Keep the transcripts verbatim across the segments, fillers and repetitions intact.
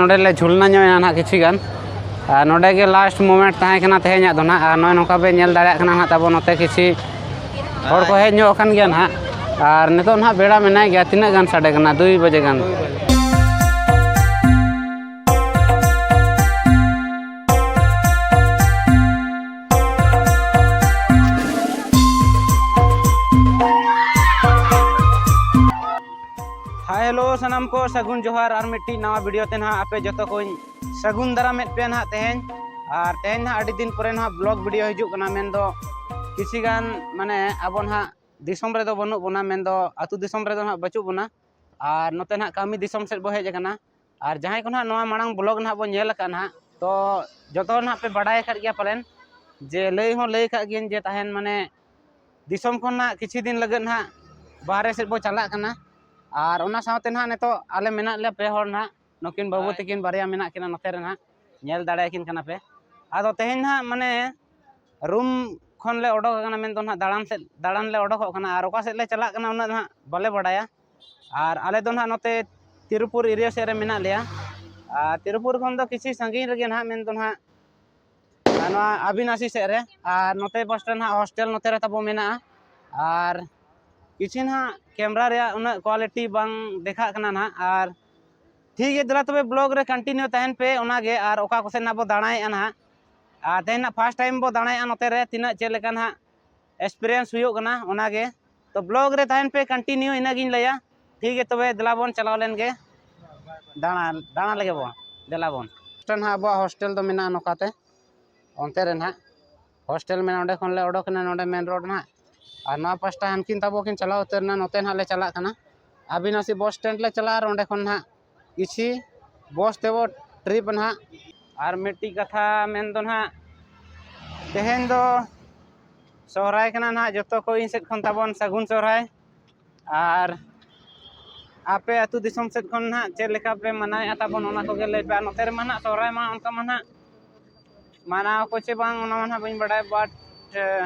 ᱱᱚᱸᱰᱮ ᱞᱮ ᱡᱷᱩᱞᱱᱟ ᱧᱚᱜ ᱮᱱᱟ ᱱᱟᱦᱟᱜ ᱠᱤᱪᱷᱤ ᱜᱟᱱ᱾ ᱟᱨ ᱱᱚᱸᱰᱮ ᱜᱮ ᱞᱟᱥᱴ ᱢᱳᱢᱮᱱᱴ ᱛᱟᱦᱮᱸ ᱠᱟᱱᱟ ᱛᱮᱦᱮᱧᱟᱜ ᱫᱚ ᱱᱟᱦᱟᱜ᱾ ᱟᱨ ᱱᱚᱜᱼᱚᱭ ᱱᱚᱝᱠᱟ ᱯᱮ ᱧᱮᱞ ᱫᱟᱲᱮᱭᱟᱜ ᱠᱟᱱᱟ ᱱᱟᱦᱟᱜ, ᱛᱟᱵᱚ ᱱᱚᱛᱮ ᱠᱤᱪᱷᱤ ᱦᱚᱲ ᱠᱚ ᱦᱮᱡ ᱧᱚᱜ ᱟᱠᱟᱱ ᱜᱮᱭᱟ ᱱᱟᱦᱟᱜ᱾ ᱟᱨ ᱱᱤᱛᱚᱜ ᱱᱟᱦᱟᱜ ᱵᱮᱲᱟ ᱢᱮᱱᱟᱭ ᱜᱮᱭᱟ, ᱛᱤᱱᱟᱹᱜ ᱜᱟᱱ ᱥᱟᱰᱮ ᱠᱟᱱᱟ? ᱫᱩᱭ ᱵᱟᱡᱮ ᱜᱟᱱ᱾ ᱦᱟᱭ ᱦᱮᱞᱳ ᱥᱟᱱᱟᱢ ᱠᱚ, ᱥᱟᱹᱜᱩᱱ ᱡᱚᱦᱟᱨ᱾ ᱟᱨ ᱢᱤᱫᱴᱤᱡ ᱱᱟᱣᱟ ᱵᱷᱤᱰᱤᱭᱳ ᱛᱮ ᱱᱟᱦᱟᱜ ᱟᱯᱮ ᱡᱚᱛᱚ ᱠᱚᱧ ᱥᱟᱹᱜᱩᱱ ᱫᱟᱨᱟᱢᱮᱫ ᱯᱮᱭᱟ ᱱᱟᱦᱟᱜ ᱛᱮᱦᱮᱧ᱾ ᱟᱨ ᱛᱮᱦᱮᱧ ᱱᱟᱦᱟᱜ ᱟᱹᱰᱤ ᱫᱤᱱ ᱯᱚᱨᱮ ᱱᱟᱦᱟᱜ ᱵᱞᱚᱜ ᱵᱷᱤᱰᱤᱭᱳ ᱦᱤᱡᱩᱜ ᱠᱟᱱᱟ, ᱢᱮᱱᱫᱚ ᱠᱤᱪᱷᱤ ᱜᱟᱱ ᱢᱟᱱᱮ ᱟᱵᱚ ᱱᱟᱦᱟᱜ ᱫᱤᱥᱚᱢ ᱨᱮᱫᱚ ᱵᱟᱹᱱᱩᱜ ᱵᱚᱱᱟ, ᱢᱮᱱᱫᱚ ᱟᱹᱛᱩ ᱫᱤᱥᱚᱢ ᱨᱮᱫᱚ ᱱᱟᱦᱟᱜ ᱵᱟᱹᱪᱩᱜ ᱵᱚᱱᱟ᱾ ᱟᱨ ᱱᱚᱛᱮ ᱱᱟᱦᱟᱜ ᱠᱟᱹᱢᱤ ᱫᱤᱥᱚᱢ ᱥᱮᱫ ᱵᱚ ᱦᱮᱡ ᱟᱠᱟᱱᱟ᱾ ᱟᱨ ᱡᱟᱦᱟᱸᱭ ᱠᱚ ᱱᱟᱦᱟᱜ ᱱᱚᱣᱟ ᱢᱟᱲᱟᱝ ᱵᱞᱚᱜ ᱱᱟᱦᱟᱜ ᱵᱚ ᱧᱮᱞ ᱟᱠᱟᱫ ᱱᱟᱦᱟᱜ, ᱛᱚ ᱡᱚᱛᱚ ᱦᱚᱲ ᱱᱟᱦᱟᱜ ᱯᱮ ᱵᱟᱰᱟᱭ ᱟᱠᱟᱫ ᱜᱮᱭᱟ ᱯᱟᱞᱮᱱ, ᱡᱮ ᱞᱟᱹᱭ ᱦᱚᱸ ᱞᱟᱹᱭ ᱟᱠᱟᱫ ᱜᱤᱭᱟᱹᱧ ᱡᱮ ᱛᱟᱦᱮᱱ ᱢᱟᱱᱮ ᱫᱤᱥᱚᱢ ᱠᱷᱚᱱ ᱱᱟᱦᱟᱜ ᱠᱤᱪᱷᱩ ᱫᱤᱱ ᱞᱟᱹᱜᱤᱫ ᱱᱟᱦᱟᱜ ᱵᱟᱦᱨᱮ ᱥᱮᱫ ᱵᱚ ᱪᱟᱞᱟᱜ ᱠᱟᱱᱟ᱾ ᱟᱨ ᱚᱱᱟ ᱥᱟᱶᱛᱮ ᱱᱟᱦᱟᱜ ᱱᱤᱛᱚᱜ ᱟᱞᱮ ᱢᱮᱱᱟᱜ ᱞᱮᱭᱟ ᱯᱮ ᱦᱚᱲ ᱱᱟᱦᱟᱜ, ᱱᱩᱠᱤᱱ ᱵᱟᱹᱵᱩ ᱛᱟᱹᱠᱤᱱ ᱵᱟᱨᱭᱟ ᱢᱮᱱᱟᱜ ᱠᱤᱱᱟ ᱱᱚᱛᱮ ᱨᱮ ᱱᱟᱦᱟᱜ, ᱧᱮᱞ ᱫᱟᱲᱮᱭᱟᱠᱤᱱ ᱠᱟᱱᱟ ᱯᱮ᱾ ᱟᱫᱚ ᱛᱮᱦᱮᱧ ᱱᱟᱦᱟᱜ ᱢᱟᱱᱮ ᱨᱩᱢ ᱠᱷᱚᱱ ᱞᱮ ᱚᱰᱚᱠ ᱟᱠᱟᱱᱟ, ᱢᱮᱱᱫᱚ ᱱᱟᱦᱟᱜ ᱫᱟᱬᱟᱱ ᱥᱮᱫ, ᱫᱟᱬᱟᱱ ᱞᱮ ᱚᱰᱚᱠᱚᱜ ᱠᱟᱱᱟ᱾ ᱟᱨ ᱚᱠᱟ ᱥᱮᱫ ᱞᱮ ᱪᱟᱞᱟᱜ ᱠᱟᱱᱟ ᱩᱱᱟᱹᱜ ᱱᱟᱦᱟᱜ ᱵᱟᱞᱮ ᱵᱟᱰᱟᱭᱟ᱾ ᱟᱨ ᱟᱞᱮ ᱫᱚ ᱱᱟᱦᱟᱜ ᱱᱚᱛᱮ ᱛᱤᱨᱩᱯᱩᱨ ᱮᱨᱤᱭᱟ ᱥᱮᱫ ᱨᱮ ᱢᱮᱱᱟᱜ ᱞᱮᱭᱟ᱾ ᱟᱨ ᱛᱤᱨᱩᱯᱩᱨ ᱠᱷᱚᱱ ᱫᱚ ᱠᱤᱪᱷᱤ ᱥᱟᱺᱜᱤᱧ ᱨᱮᱜᱮ ᱱᱟᱦᱟᱜ, ᱢᱮᱱᱫᱚ ᱱᱟᱦᱟᱜ ᱟᱨ ᱱᱚᱣᱟ ᱟᱵᱤᱱᱟᱥᱤ ᱥᱮᱫ ᱨᱮ᱾ ᱟᱨ ᱱᱚᱛᱮ ᱯᱟᱥᱴᱟ ᱱᱟᱦᱟᱜ ᱦᱳᱥᱴᱮᱞ ᱱᱚᱛᱮ ᱨᱮ ᱛᱟᱵᱚ ᱢᱮᱱᱟᱜᱼᱟ᱾ ᱟᱨ ᱠᱤᱪᱷᱤ ᱱᱟᱦᱟᱜ ᱠᱮᱢᱨᱟ ᱨᱮᱭᱟᱜ ᱩᱱᱟᱹᱜ ᱠᱳᱣᱟᱞᱤᱴᱤ ᱵᱟᱝ ᱫᱮᱠᱷᱟᱜ ᱠᱟᱱᱟ ᱱᱟᱦᱟᱜ᱾ ᱟᱨ ᱴᱷᱤᱠ ᱜᱮᱭᱟ, ᱫᱮᱞᱟ ᱛᱚᱵᱮ ᱵᱞᱚᱜ ᱨᱮ ᱠᱚᱱᱴᱤᱱᱤᱭᱩ ᱛᱟᱦᱮᱱ ᱯᱮ ᱚᱱᱟᱜᱮ᱾ ᱟᱨ ᱚᱠᱟ ᱠᱚᱥᱮᱫ ᱱᱟᱦᱟᱜ ᱵᱚ ᱫᱟᱬᱟᱭᱮᱫᱼᱟ ᱱᱟᱦᱟᱜ, ᱟᱨ ᱛᱮᱦᱮᱧ ᱱᱟᱦᱟᱜ ᱯᱷᱟᱥᱴ ᱴᱟᱭᱤᱢ ᱵᱚ ᱫᱟᱬᱟᱭᱮᱫᱼᱟ ᱱᱚᱛᱮ ᱨᱮ, ᱛᱤᱱᱟᱹᱜ ᱪᱮᱫ ᱞᱮᱠᱟ ᱱᱟᱦᱟᱜ ᱮᱠᱥᱯᱤᱨᱤᱭᱮᱱᱥ ᱦᱩᱭᱩᱜ ᱠᱟᱱᱟ ᱚᱱᱟᱜᱮ᱾ ᱛᱚ ᱵᱞᱚᱜ ᱨᱮ ᱛᱟᱦᱮᱱ ᱯᱮ ᱠᱚᱱᱴᱤᱱᱤᱭᱩ, ᱤᱱᱟᱹᱜᱤᱧ ᱞᱟᱹᱭᱟ᱾ ᱴᱷᱤᱠ ᱜᱮᱭᱟ, ᱛᱚᱵᱮ ᱫᱮᱞᱟ ᱵᱚᱱ ᱪᱟᱞᱟᱣ ᱞᱮᱱ ᱜᱮ ᱫᱟᱬᱟ, ᱫᱟᱬᱟ ᱞᱮᱜᱮ ᱵᱚᱱ, ᱫᱮᱞᱟ ᱵᱚᱱ᱾ ᱱᱟᱦᱟᱜ ᱟᱵᱚᱣᱟᱜ ᱦᱳᱥᱴᱮᱞ ᱫᱚ ᱢᱮᱱᱟᱜᱼᱟ ᱱᱚᱝᱠᱟᱛᱮ, ᱚᱱᱛᱮ ᱨᱮ ᱱᱟᱦᱟᱜ ᱦᱳᱥᱴᱮᱞ ᱢᱮᱱᱟᱜᱼᱟ, ᱚᱸᱰᱮ ᱠᱷᱚᱱ ᱞᱮ ᱚᱰᱚᱠ ᱮᱱᱟ ᱱᱚᱰᱮ ᱢᱮᱱ ᱨᱳᱰ ᱱᱟᱦᱟᱜ᱾ ᱟᱨ ᱱᱚᱣᱟ ᱯᱟᱥᱴᱟ ᱦᱟᱱᱠᱤᱱ ᱛᱟᱵᱚ ᱠᱤᱱ ᱪᱟᱞᱟᱣ ᱩᱛᱟᱹᱨ ᱮᱱᱟ, ᱱᱚᱛᱮ ᱱᱟᱦᱟᱜ ᱞᱮ ᱪᱟᱞᱟᱜ ᱠᱟᱱᱟ᱾ ᱟᱵᱤᱱᱟᱥᱤ ᱵᱚᱥ ᱥᱴᱮᱱᱰ ᱞᱮ ᱪᱟᱞᱟᱜᱼᱟ ᱟᱨ ᱚᱸᱰᱮ ᱠᱷᱚᱱ ᱱᱟᱦᱟᱜ ᱠᱤᱪᱷᱤ ᱵᱚᱥ ᱛᱮᱵᱚ ᱴᱨᱤᱯ ᱱᱟᱦᱟᱜ᱾ ᱟᱨ ᱢᱤᱫᱴᱤᱡ ᱠᱟᱛᱷᱟ ᱢᱮᱱ ᱫᱚ ᱱᱟᱦᱟᱜ, ᱛᱮᱦᱮᱧ ᱫᱚ ᱥᱚᱦᱨᱟᱭ ᱠᱟᱱᱟ ᱱᱟᱦᱟᱜ, ᱡᱚᱛᱚ ᱠᱚ ᱤᱧ ᱥᱮᱫ ᱠᱷᱚᱱ ᱛᱟᱵᱚᱱ ᱥᱟᱹᱜᱩᱱ ᱥᱚᱦᱨᱟᱭ᱾ ᱟᱨ ᱟᱯᱮ ᱟᱹᱛᱩ ᱫᱤᱥᱚᱢ ᱥᱮᱫ ᱠᱷᱚᱱ ᱱᱟᱦᱟᱜ ᱪᱮᱫ ᱞᱮᱠᱟ ᱯᱮ ᱢᱟᱱᱟᱣᱮᱫᱼᱟ ᱛᱟᱵᱚᱱ, ᱚᱱᱟ ᱠᱚᱜᱮ ᱞᱟᱹᱭ ᱯᱮ᱾ ᱟᱨ ᱱᱚᱛᱮ ᱨᱮᱢᱟ ᱱᱟᱦᱟᱜ ᱥᱚᱦᱨᱟᱭ ᱢᱟ ᱚᱱᱠᱟ ᱢᱟ ᱱᱟᱦᱟᱜ ᱢᱟᱱᱟᱣ ᱠᱚ ᱪᱮ ᱵᱟᱝ, ᱚᱱᱟ ᱢᱟ ᱱᱟᱦᱟᱜ ᱵᱟᱹᱧ ᱵᱟᱰᱟᱭᱟ, ᱵᱟᱴ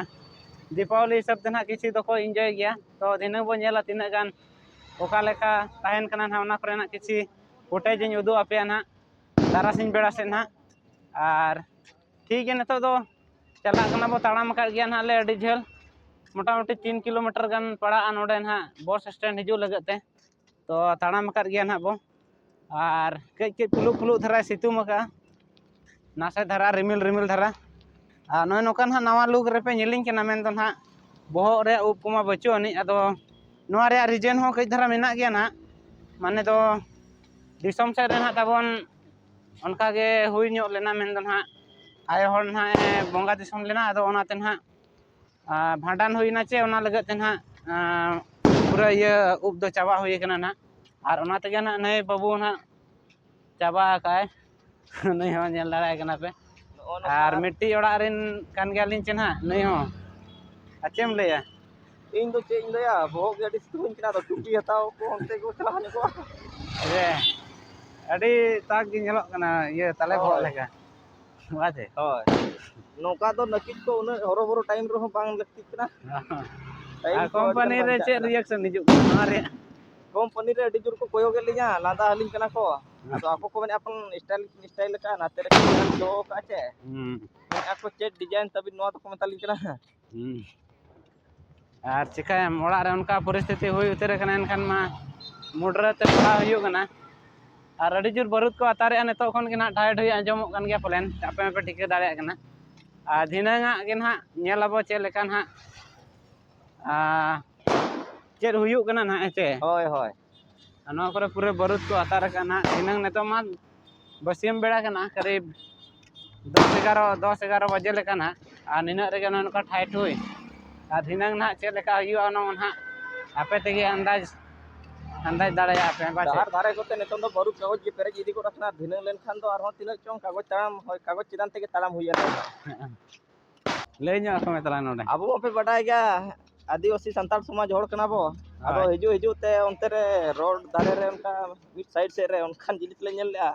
ᱫᱤᱯᱟᱵᱚᱞᱤ ᱦᱤᱥᱟᱹᱵ ᱛᱮ ᱱᱟᱦᱟᱜ ᱠᱤᱪᱷᱩ ᱫᱚᱠᱚ ᱤᱱᱡᱚᱭ ᱜᱮᱭᱟ᱾ ᱛᱚ ᱫᱷᱤᱱᱟᱹᱝ ᱵᱚᱱ ᱧᱮᱞᱟ ᱛᱤᱱᱟᱹᱜ ᱜᱟᱱ ᱚᱠᱟ ᱞᱮᱠᱟ ᱛᱟᱦᱮᱱ ᱠᱟᱱᱟ ᱱᱟᱦᱟᱜ, ᱚᱱᱟ ᱠᱚᱨᱮᱱᱟᱜ ᱠᱤᱪᱷᱤ ᱯᱷᱩᱴᱮᱡᱽ ᱤᱧ ᱩᱫᱩᱜ ᱟᱯᱮᱭᱟ ᱱᱟᱦᱟᱜ᱾ ᱛᱟᱨᱟᱥᱤᱧ ᱵᱮᱲᱟ ᱥᱮᱫ ᱱᱟᱦᱟᱜ᱾ ᱟᱨ ᱴᱷᱤᱠ ᱜᱮᱭᱟ, ᱱᱤᱛᱚᱜ ᱫᱚ ᱪᱟᱞᱟᱜ ᱠᱟᱱᱟ ᱵᱚ, ᱛᱟᱲᱟᱢ ᱟᱠᱟᱫ ᱜᱮᱭᱟ ᱱᱟᱦᱟᱜ ᱞᱮ ᱟᱹᱰᱤ ᱡᱷᱟᱹᱞ, ᱢᱚᱴᱟᱢᱩᱴᱤ ᱛᱤᱱ ᱠᱤᱞᱳᱢᱤᱴᱟᱨ ᱜᱟᱱ ᱯᱟᱲᱟᱜᱼᱟ ᱱᱚᱰᱮ ᱱᱟᱦᱟᱜ ᱵᱚᱥ ᱥᱴᱮᱱᱰ ᱦᱤᱡᱩᱜ ᱞᱟᱹᱜᱤᱫ ᱛᱮ᱾ ᱛᱚ ᱛᱟᱲᱟᱢ ᱟᱠᱟᱫ ᱜᱮᱭᱟ ᱱᱟᱦᱟᱜ ᱵᱚ, ᱟᱨ ᱠᱟᱹᱡ ᱠᱟᱹᱡ ᱯᱷᱩᱞᱩᱜ ᱯᱷᱩᱞᱩᱜ ᱫᱷᱟᱨᱟᱭ ᱥᱤᱛᱩᱝ ᱟᱠᱟᱫᱼᱟ, ᱱᱟᱥᱮ ᱫᱷᱟᱨᱟ ᱨᱤᱢᱤᱞ ᱨᱤᱢᱤᱞ ᱫᱷᱟᱨᱟ᱾ ᱟᱨ ᱱᱚᱜᱼᱚᱭ ᱱᱚᱝᱠᱟ ᱱᱟᱦᱟᱜ ᱱᱟᱣᱟ ᱞᱩᱠ ᱨᱮᱯᱮ ᱧᱮᱞᱤᱧ ᱠᱟᱱᱟ, ᱢᱮᱱᱫᱚ ᱱᱟᱦᱟᱜ ᱵᱚᱦᱚᱜ ᱨᱮ ᱩᱵ ᱠᱚᱢᱟ ᱵᱟᱹᱪᱩᱜ ᱟᱹᱱᱤᱡ᱾ ᱟᱫᱚ ᱱᱚᱣᱟ ᱨᱮᱭᱟᱜ ᱨᱤᱡᱮᱱ ᱦᱚᱸ ᱠᱟᱹᱡ ᱫᱷᱟᱨᱟ ᱢᱮᱱᱟᱜ ᱜᱮᱭᱟ ᱱᱟᱦᱟᱜ, ᱢᱟᱱᱮ ᱫᱚ ᱫᱤᱥᱚᱢ ᱥᱮᱫ ᱨᱮ ᱱᱟᱦᱟᱜ ᱛᱟᱵᱚᱱ ᱚᱱᱠᱟ ᱜᱮ ᱦᱩᱭ ᱧᱚᱜ ᱞᱮᱱᱟ, ᱢᱮᱱᱫᱚ ᱱᱟᱦᱟᱜ ᱟᱭᱳ ᱦᱚᱲ ᱱᱟᱦᱟᱜ ᱮ ᱵᱚᱸᱜᱟ ᱫᱤᱥᱚᱢ ᱞᱮᱱᱟ᱾ ᱟᱫᱚ ᱚᱱᱟᱛᱮ ᱱᱟᱦᱟᱜ ᱟᱨ ᱵᱷᱟᱸᱰᱟᱱ ᱦᱩᱭᱱᱟ ᱪᱮ, ᱚᱱᱟ ᱞᱟᱹᱜᱤᱫ ᱛᱮ ᱱᱟᱦᱟᱜ, ᱟᱨ ᱯᱩᱨᱟᱹ ᱤᱭᱟᱹ ᱩᱵ ᱫᱚ ᱪᱟᱵᱟ ᱦᱩᱭ ᱠᱟᱱᱟ ᱱᱟᱦᱟᱜ᱾ ᱟᱨ ᱚᱱᱟ ᱛᱮᱜᱮ ᱱᱟᱦᱟᱜ ᱱᱩᱭ ᱵᱟᱹᱵᱩ ᱱᱟᱦᱟᱜ ᱪᱟᱵᱟ ᱟᱠᱟᱜᱼᱟᱭ᱾ ᱱᱩᱭ ᱦᱚᱸ ᱧᱮᱞ ᱫᱟᱲᱮᱭᱟᱭ ᱠᱟᱱᱟ ᱯᱮ᱾ ᱱᱚᱜᱼᱚ ᱱᱚᱝᱠᱟ ᱟᱨ ᱟᱨ ᱢᱤᱫᱴᱤᱡ ᱚᱲᱟᱜ ᱨᱮᱱ ᱠᱟᱱ ᱜᱮᱭᱟᱞᱤᱧ ᱪᱮ ᱱᱟᱦᱟᱜ, ᱱᱩᱭ ᱦᱚᱸ᱾ ᱟᱨ ᱪᱮᱫ ᱮᱢ ᱞᱟᱹᱭᱟ? ᱤᱧ ᱫᱚ ᱪᱮᱫ ᱤᱧ ᱞᱟᱹᱭᱟ, ᱵᱚᱦᱚᱜ ᱜᱮ ᱟᱹᱰᱤ ᱥᱤᱛᱩᱝ ᱤᱧ ᱠᱟᱱᱟ, ᱟᱫᱚ ᱴᱩᱯᱤ ᱦᱟᱛᱟᱣ ᱠᱚ ᱚᱱᱛᱮ ᱠᱚ ᱪᱟᱞᱟᱣ ᱧᱚᱜᱚᱜᱼᱟ᱾ ᱨᱮ ᱟᱹᱰᱤ ᱛᱟᱠ ᱜᱮ ᱧᱮᱞᱚᱜ ᱠᱟᱱᱟ, ᱤᱭᱟᱹ ᱛᱟᱞᱮ ᱵᱚᱦᱚᱜ ᱦᱳᱭ᱾ ᱞᱮᱠᱟ᱾ ᱵᱟᱝ ᱪᱮ? ᱦᱳᱭ᱾ ᱱᱚᱝᱠᱟ ᱫᱚ ᱱᱟᱹᱠᱤᱡ ᱠᱚ ᱩᱱᱟᱹᱜ ᱦᱚᱨᱚ ᱵᱚᱨᱚ ᱴᱟᱭᱤᱢ ᱨᱮᱦᱚᱸ ᱵᱟᱝ ᱞᱟᱹᱠᱛᱤᱜ ᱠᱟᱱᱟ᱾ ᱴᱟᱭᱤᱢ ᱟᱨ ᱠᱚ ᱟᱹᱰᱤ ᱠᱳᱢᱯᱟᱱᱤ ᱜᱟᱱ ᱨᱮ ᱵᱟᱧᱪᱟᱜ ᱪᱮᱫ ᱠᱟᱱᱟ᱾ ᱨᱤᱭᱮᱠᱥᱚᱱ ᱦᱤᱡᱩᱜ ᱠᱟᱱᱟ ᱱᱚᱣᱟ ᱨᱮᱭᱟᱜ? ᱠᱳᱢᱯᱟᱱᱤ ᱨᱮ ᱟᱹᱰᱤ ᱡᱳᱨ ᱠᱚ ᱠᱚᱭᱚᱜ ᱮᱫ ᱞᱤᱧᱟ, ᱞᱟᱸᱫᱟ ᱟᱹᱞᱤᱧ ᱠᱟᱱᱟ ᱠᱚ᱾ ᱟᱫᱚ ᱟᱠᱚ ᱠᱚ ᱢᱮᱱᱮᱫᱼᱟ, ᱟᱯᱮ ᱥᱴᱟᱭᱤᱞ, ᱥᱴᱟᱭᱤᱞ ᱞᱮᱠᱟ ᱱᱟᱛᱮ ᱨᱮ ᱠᱚ ᱫᱚᱦᱚ ᱠᱟᱜᱼᱟ ᱪᱮ? ᱦᱩᱸ᱾ ᱢᱮᱱᱮᱫᱼᱟ ᱠᱚ, "ᱪᱮᱫ ᱰᱤᱡᱟᱭᱤᱱ ᱛᱟᱵᱤᱱ?" ᱱᱚᱣᱟ ᱫᱚᱠᱚ ᱢᱮᱛᱟᱞᱤᱧ ᱠᱟᱱᱟ᱾ ᱦᱩᱸ᱾ ᱟᱨ ᱪᱤᱠᱟᱹᱭᱟᱢ, ᱚᱲᱟᱜ ᱨᱮ ᱚᱱᱠᱟ ᱯᱚᱨᱤᱥᱛᱷᱤᱛᱤ ᱦᱩᱭ ᱩᱛᱟᱹᱨ ᱟᱠᱟᱱᱟ, ᱮᱱᱠᱷᱟᱱ ᱢᱟ ᱢᱩᱰᱨᱟᱹ ᱛᱮ ᱯᱟᱲᱦᱟᱣ ᱦᱩᱭᱩᱜ ᱠᱟᱱᱟ᱾ ᱟᱨ ᱟᱹᱰᱤ ᱡᱳᱨ ᱵᱟᱹᱨᱩᱫ ᱠᱚ ᱟᱛᱟᱨᱮᱜᱼᱟ, ᱱᱤᱛᱚᱜ ᱠᱷᱚᱱ ᱜᱮ ᱱᱟᱦᱟᱜ ᱴᱷᱟᱭ ᱴᱷᱩᱭ ᱟᱸᱡᱚᱢᱚᱜ ᱠᱟᱱ ᱜᱮᱭᱟ ᱯᱟᱞᱮᱱ, ᱟᱯᱮ ᱢᱟᱯᱮ ᱴᱷᱤᱠᱟᱹ ᱫᱟᱲᱮᱭᱟᱜ ᱠᱟᱱᱟ᱾ ᱟᱨ ᱫᱷᱤᱱᱟᱹᱝ ᱟᱜ ᱜᱮ ᱱᱟᱦᱟᱜ ᱧᱮᱞ ᱟᱵᱚ ᱪᱮᱫ ᱞᱮᱠᱟ ᱱᱟᱦᱟᱜ, ᱟᱨ ᱪᱮᱫ ᱦᱩᱭᱩᱜ ᱠᱟᱱᱟ ᱱᱟᱦᱟᱜ, ᱦᱮᱸ ᱪᱮ? ᱦᱳᱭ, ᱦᱳᱭ᱾ ᱟᱨ ᱱᱚᱣᱟ ᱠᱚᱨᱮ ᱯᱩᱨᱟᱹ ᱵᱟᱹᱨᱩᱫ ᱠᱚ ᱟᱛᱟᱨ ᱟᱠᱟᱱᱟ ᱱᱟᱦᱟᱜ᱾ ᱫᱷᱤᱱᱟᱹᱝ ᱱᱤᱛᱚᱜ ᱢᱟ ᱵᱟᱹᱥᱭᱟᱹᱢ ᱵᱮᱲᱟ ᱠᱟᱱᱟ, ᱠᱟᱨᱤᱵ ᱫᱚᱥ ᱮᱜᱟᱨᱚ, ᱫᱚᱥ ᱮᱜᱟᱨᱚ ᱵᱟᱡᱮ ᱞᱮᱠᱟ ᱱᱟᱦᱟᱜ᱾ ᱟᱨ ᱱᱤᱱᱟᱹᱜ ᱨᱮᱜᱮ ᱱᱚᱜᱼᱚ ᱱᱚᱝᱠᱟ ᱴᱷᱟᱭ ᱴᱷᱩᱭ᱾ ᱟᱨ ᱫᱷᱤᱱᱟᱹᱝ ᱱᱟᱦᱟᱜ ᱪᱮᱫ ᱞᱮᱠᱟ ᱦᱩᱭᱩᱜᱼᱟ, ᱚᱱᱟ ᱢᱟ ᱱᱟᱦᱟᱜ ᱟᱯᱮ ᱛᱮᱜᱮ ᱟᱱᱫᱟᱡᱽ, ᱟᱱᱫᱟᱡᱽ ᱫᱟᱲᱮᱭᱟᱜᱼᱟ ᱯᱮ, ᱵᱟᱪᱮ? ᱰᱟᱦᱟᱨ ᱫᱷᱟᱨᱮ ᱠᱚᱛᱮ ᱱᱤᱛᱚᱝ ᱫᱚ ᱵᱟᱹᱨᱩᱫ ᱠᱟᱜᱚᱡᱽ ᱜᱮ ᱯᱮᱨᱮᱡ ᱤᱫᱤ ᱜᱚᱫ ᱟᱠᱟᱱᱟ᱾ ᱫᱷᱤᱱᱟᱹᱝ ᱞᱮᱱᱠᱷᱟᱱ ᱫᱚ ᱟᱨᱦᱚᱸ ᱛᱤᱱᱟᱹᱜ ᱪᱚᱝ ᱠᱟᱜᱚᱡᱽ ᱛᱟᱲᱟᱢ, ᱦᱳᱭ, ᱠᱟᱜᱚᱡᱽ ᱪᱮᱛᱟᱱ ᱛᱮᱜᱮ ᱛᱟᱲᱟᱢ ᱦᱩᱭᱩᱜᱼᱟ᱾ ᱞᱟᱹᱭ ᱧᱚᱜ ᱟᱠᱚ ᱢᱮ ᱛᱟᱞᱟᱝ ᱱᱚᱰᱮ᱾ ᱟᱵᱚ ᱢᱟᱯᱮ ᱵᱟᱰᱟᱭ ᱜᱮᱭᱟ, ᱟᱹᱫᱤᱵᱟᱹᱥᱤ ᱥᱟᱱᱛᱟᱲ ᱥᱚᱢᱟᱡᱽ ᱦᱚᱲ ᱠᱟᱱᱟ ᱵᱚ᱾ ᱟᱫᱚ ᱦᱳᱭ᱾ ᱦᱤᱡᱩᱜ ᱦᱤᱡᱩᱜ ᱛᱮ ᱚᱱᱛᱮ ᱨᱮ ᱨᱳᱰ ᱫᱷᱟᱨᱮ ᱨᱮ ᱚᱱᱠᱟ ᱢᱤᱫ ᱥᱟᱭᱤᱰ ᱥᱮᱫ ᱨᱮ ᱚᱱᱠᱟᱱ ᱡᱤᱱᱤᱥ ᱞᱮ ᱧᱮᱞ ᱞᱮᱜᱼᱟ᱾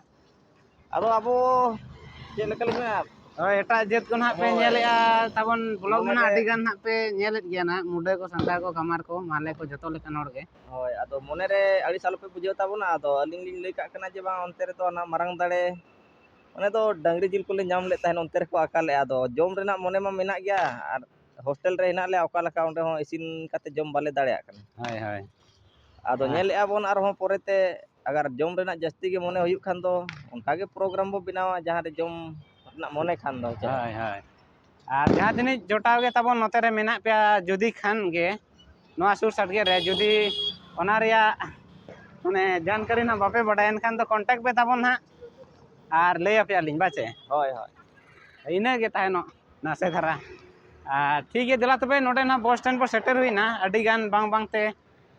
ᱟᱫᱚ ᱟᱵᱚ ᱪᱮᱫ ᱞᱮᱠᱟ ᱞᱤᱧ ᱢᱮᱱᱟ, ᱦᱳᱭ, ᱮᱴᱟᱜ ᱡᱟᱹᱛ ᱠᱚ ᱱᱟᱦᱟᱜ ᱯᱮ ᱦᱳᱭ᱾ ᱧᱮᱞᱮᱜᱼᱟ, ᱛᱟᱵᱚᱱ ᱵᱞᱚᱜ ᱢᱚᱱᱮ ᱢᱮᱱᱟᱜᱼᱟ, ᱨᱮ ᱟᱹᱰᱤ ᱜᱟᱱ ᱱᱟᱦᱟᱜ ᱯᱮ ᱧᱮᱞᱮᱫ ᱜᱮᱭᱟ ᱱᱟᱦᱟᱜ, ᱢᱩᱰᱟᱹ ᱠᱚ, ᱥᱟᱱᱛᱟᱲ ᱠᱚ, ᱠᱟᱢᱟᱨ ᱠᱚ, ᱢᱟᱦᱞᱮ ᱠᱚ, ᱡᱚᱛᱚ ᱞᱮᱠᱟᱱ ᱦᱚᱲ ᱜᱮ᱾ ᱦᱳᱭ, ᱟᱫᱚ ᱢᱚᱱᱮ ᱨᱮ ᱟᱹᱲᱤᱥ ᱟᱞᱚᱯᱮ ᱵᱩᱡᱷᱟᱹᱣ ᱛᱟᱵᱚᱱᱟ, ᱟᱫᱚ ᱟᱹᱞᱤᱧ ᱞᱤᱧ ᱞᱟᱹᱭ ᱠᱟᱜ ᱠᱟᱱᱟ ᱡᱮ ᱵᱟᱝ, ᱚᱱᱛᱮ ᱨᱮᱫᱚ ᱚᱱᱟ ᱢᱟᱨᱟᱝ ᱫᱟᱲᱮ, ᱚᱱᱮ ᱫᱚ ᱰᱟᱹᱝᱨᱤ ᱡᱤᱞ ᱠᱚᱞᱮ ᱧᱟᱢ ᱞᱮᱫ ᱛᱟᱦᱮᱸᱫ, ᱚᱱᱛᱮ ᱨᱮᱠᱚ ᱟᱠᱟ ᱞᱮᱫᱼᱟ᱾ ᱟᱫᱚ ᱡᱚᱢ ᱨᱮᱱᱟᱜ ᱢᱚᱱᱮ ᱢᱟ ᱢᱮᱱᱟᱜ ᱜᱮᱭᱟ, ᱟᱨ ᱦᱳᱥᱴᱮᱞ ᱨᱮ ᱦᱮᱱᱟᱜ ᱞᱮᱭᱟ, ᱚᱠᱟ ᱞᱮᱠᱟ ᱚᱸᱰᱮ ᱦᱚᱸ ᱤᱥᱤᱱ ᱠᱟᱛᱮ ᱡᱚᱢ ᱵᱟᱞᱮ ᱫᱟᱲᱮᱭᱟᱜ ᱠᱟᱱᱟ᱾ ᱦᱳᱭ, ᱦᱳᱭ᱾ ᱟᱫᱚ ᱦᱮᱸ᱾ ᱧᱮᱞᱮᱫᱼᱟ ᱵᱚᱱ ᱟᱨᱦᱚᱸ ᱯᱚᱨᱮᱛᱮ, ᱟᱜᱟᱨ ᱡᱚᱢ ᱨᱮᱱᱟᱜ ᱡᱟᱹᱥᱛᱤ ᱜᱮ ᱢᱚᱱᱮ ᱦᱩᱭᱩᱜ ᱠᱷᱟᱱ ᱫᱚ, ᱚᱱᱠᱟ ᱜᱮ ᱯᱨᱳᱜᱨᱟᱢ ᱵᱚ ᱵᱮᱱᱟᱣᱟ, ᱡᱟᱦᱟᱸ ᱨᱮ ᱡᱚᱢ ᱨᱮᱱᱟᱜ ᱢᱚᱱᱮ ᱠᱷᱟᱱ ᱫᱚ᱾ ᱦᱳᱭ, ᱦᱳᱭ᱾ ᱟᱨ ᱡᱟᱦᱟᱸ ᱛᱤᱱᱟᱹᱜ ᱡᱚᱴᱟᱣ ᱜᱮ ᱛᱟᱵᱚᱱ ᱱᱚᱛᱮ ᱨᱮ ᱢᱮᱱᱟᱜ ᱯᱮᱭᱟ, ᱡᱩᱫᱤ ᱠᱷᱟᱱ ᱜᱮ ᱱᱚᱣᱟ ᱥᱩᱨ ᱥᱟᱰᱜᱮ ᱨᱮ, ᱡᱩᱫᱤ ᱚᱱᱟ ᱨᱮᱭᱟᱜ ᱢᱟᱱᱮ ᱡᱟᱱᱠᱟᱨᱤ ᱱᱟᱦᱟᱜ ᱵᱟᱯᱮ ᱵᱟᱰᱟᱭᱟ, ᱮᱱᱠᱷᱟᱱ ᱫᱚ ᱠᱚᱱᱴᱟᱠᱴ ᱯᱮ ᱛᱟᱵᱚᱱ ᱱᱟᱦᱟᱜ ᱟᱨ ᱞᱟᱹᱭ ᱟᱯᱮᱭᱟᱞᱤᱧ, ᱵᱟᱪᱮ? ᱦᱳᱭ, ᱦᱳᱭ᱾ ᱤᱱᱟᱹ ᱜᱮ ᱛᱟᱦᱮᱱᱚᱜ ᱱᱟᱥᱮ ᱫᱷᱟᱨᱟ᱾ ᱟᱨ ᱴᱷᱤᱠ ᱜᱮᱭᱟ, ᱫᱮᱞᱟ ᱛᱚᱵᱮ, ᱱᱚᱰᱮ ᱱᱟᱦᱟᱜ ᱵᱚᱥ ᱥᱴᱮᱱᱰ ᱵᱚ ᱥᱮᱴᱮᱨ ᱦᱩᱭᱱᱟ᱾ ᱟᱹᱰᱤ ᱜᱟᱱ ᱵᱟᱝ ᱵᱟᱝ ᱛᱮ